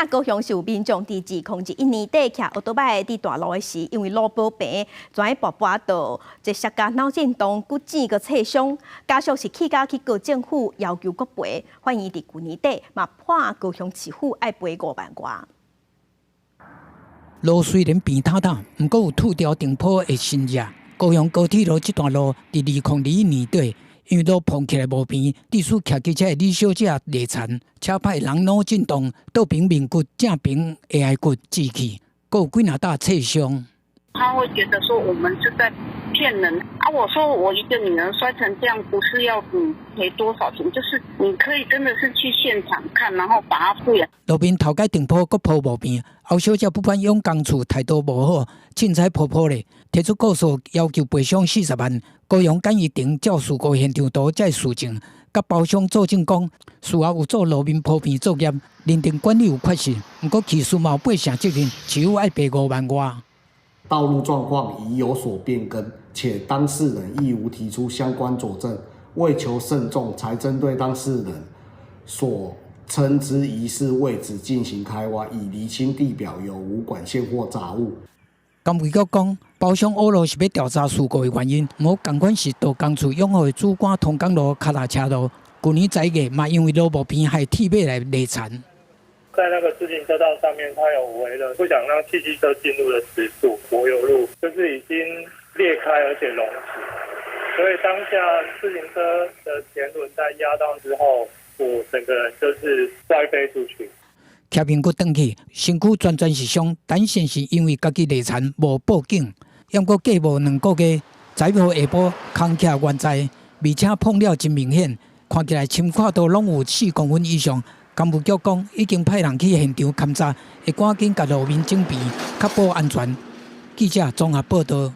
那高雄市有民眾佇2021年底騎歐多擺佇大路的時，因為路無平，跩跋跋倒，這摔甲腦震盪、骨折閣挫傷，家屬是氣甲去告政府要求國賠，法院佇舊年底嘛判高雄市府愛賠5萬外。路雖然平坦坦，毋過有吐掉頂坡的新跡。高雄高鐵路這段路佇2021年底，因為路膨起來無平，致使騎機車的李小姐跌殘，車歹人腦震盪，倒爿面骨、正爿下頦骨折去，閣有幾若搭挫傷。他會覺得說我們是在騙人啊！我說我一個女人摔成這樣，不是要你賠多少錢，就是你可以真的是去現場看，然後把它復原。路面頭改頂坡閣鋪無平，歐小姐不管用工處態度無好，凊彩鋪鋪咧，提出告訴要求賠償40萬。高雄簡易庭照事故現場圖這事證，佮包商作證講，事後有做路面鋪平作業，認定管理有缺失，毋過起訴嘛有八成責任，市府愛賠5萬外。道路狀況已有所變更，且當事人亦無提出相關佐證，為求慎重，才針對當事人所稱之疑似位置進行開挖，以釐清地表有無管線或雜物。工務局講，包商挖路是欲調查事故的原因，無仝款是道工處養護的主幹通江路跤踏車路，舊年10月嘛因為路無平，害鐵馬來犁田。在那個自行車道上面，它有圍了不想讓汽機車進入的石柱柏油路，就是已經裂開而且隆起，所以當下自行車的前輪在壓到之後，我整個人就是摔飛出去。騎面骨斷去，身軀全全是傷，但是是因為家己犁田無報警，猶閣過無2個月，11號下晡空徛原在，而且碰了真明顯，看起來深闊度攏有4公分以上。工務局講已經派人去現場勘查，會趕緊共路面整平，確保安全。記者綜合報導。